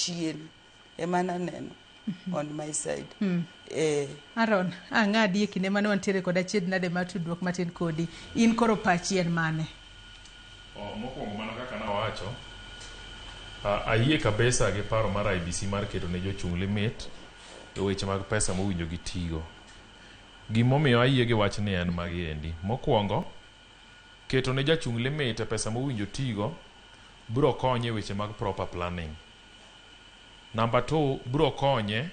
Chien ema naneno on my side. Aaron, ang'adi e kinde mane wantiere kod achiedh nade mar tudruok matin kodi. In koro pachi en mane? Oh, mokwongo, mana kaka nawacho, ayie kabisa gi paro mar IEBC mar keto ne jochung' limit e weche mag pesa mowinjo gitigo. Gimomiyo ayie gi wachni en magi endi. Mokwongo, keto ne jachung' limit e pesa mowinjo tigo biro konye e weche mag proper planning. Number 2, biro konye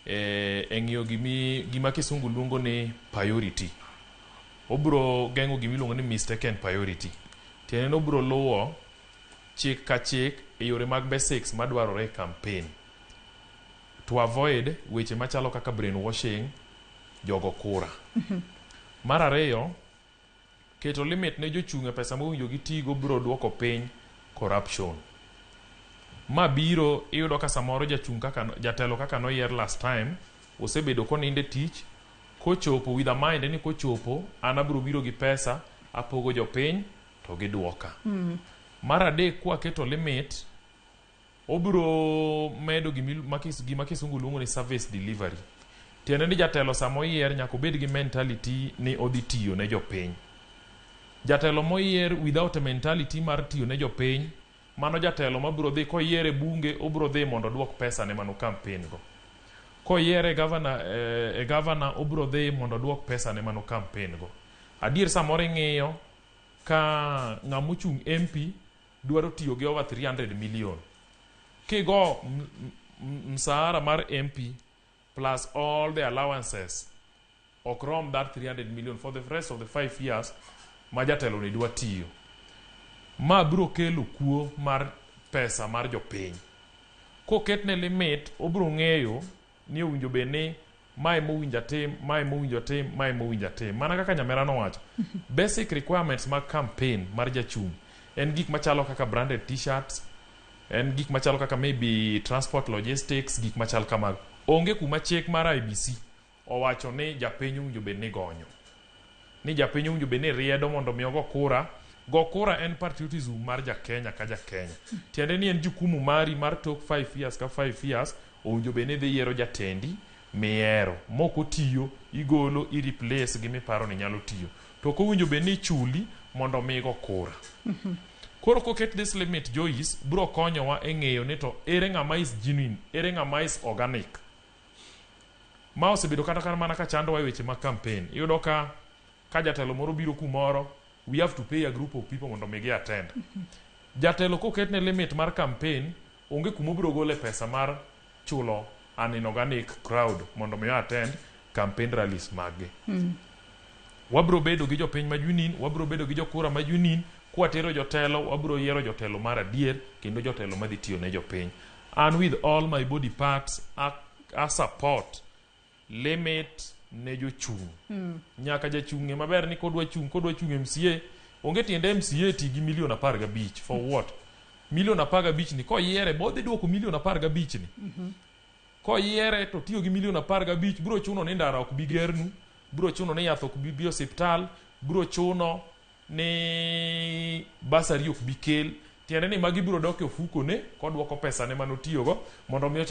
e ng'iyo gima kisungu luongo ni priority. Obiro geng'o gimiluongo ni mistaken priority. Tiende ni obiro luwo chik ka chik e yore mag basics madwarore e campaign. To avoid weche machalo kaka brainwashing jogo kura. Mar ariyo, keto limit ne jochung' e pesa mowinjo gitigo biro duoko piny corruption. Ma biro iyudo ka samoro jachung' kaka jatelo kaka noyier last time osebedo konindo e tich, kochopo with a mind ni kochopo an abiro biro gi pesa apogo jopiny to giduoka. Mar adek, kwaketo limit, obiro medo gima kisungu luongo ni service delivery. Tiende ni jatelo sama oyier nyaka obed gi mentality ni odhi tiyo ne jopiny. Jatelo moyier without a mentality mar tiyo ne jopiny, mano jatelo mabiro dhi koyier e bunge, obiro dhi mondo oduok pesa ne mano campaign go. Koyiere e governor, obiro dhi mondo oduok pesa ne mano campaign go. Adier, samoro ing'iyo ka ng'ama ochung' MP dwaro tiyo gi over 300 million. Kigo msahara mar MP plus all the allowances, ok rom that 300 million for the rest of the 5 years ma jatelo ni dwa tiyo. Ma biro kelo kuo mar pesa mar jopiny. Koketne limit, obiro ng'eyo ni owinjo bed ni mae mowinjo atim, mae mowinjo atim, mae mowinjo atim. Mana kaka nyamera nowacho, basic requirements mag campaign mar jachung' en gik machalo kaka branded T-shirts, en gik machalo kaka maybe transport logistics, gik machal kamago. Onge kuma chik mar IEBC owacho ni japiny owinjo bed ni gonyo, ni japiny owinjo bed ni riedo mondo mi ogo kura. Go kura en patriotism mar jakenya ka jakenya. Tiende ni en jukumu mari mar tok 5 years ka 5 years owinjo bed ni idhi yiero jatendi mihero. Mok otiyo, igolo, i replace gi miparo ni nyalo tiyo. To ok owinjo bed ni ichuli mondo mi go kura. Koro koket this limit, Joyce, biro konyowa e ng'eyo ni to ere ng'ama is genuine, ere ng'ama is organic. Ma osebedo kata mana ka chandowa e weche mag campaign. Iyudo ka jatelo moro biro kumoro, we have to pay a group of people mondo mi gi attend. Jatelo koketne limit mar campaign, onge kuma obiro gole pesa mar chulo an inorganic crowd mondo mi attend campaign rallies maggi. Wabiro bedo gi jopiny ma genuine, wabiro bedo gi jokura ma genuine, kwatero jotelo, wabiro yiero jotelo mar adier kendo jotelo madhi tiyo ne jopiny. An with all my body parts, a support limit ne jochung'. Nyaka jachung' ng'e maber ni kodwa chung' MCA, onge tiende MCA ti gi milion 15 for what? Milion 15 ni koyiere, bodhi duoko milion 15 ni. Koyiere to tiyo gi milion 15 biro chuno ni ndara ok bi gernu, biro chuno ni yath ok bi bi osiptal, biro chuno ni bursary ok bi kel. Tiende ni magi biro dok e ofuko ne koduoko pesa ne manotiyogo mondo mi ochak.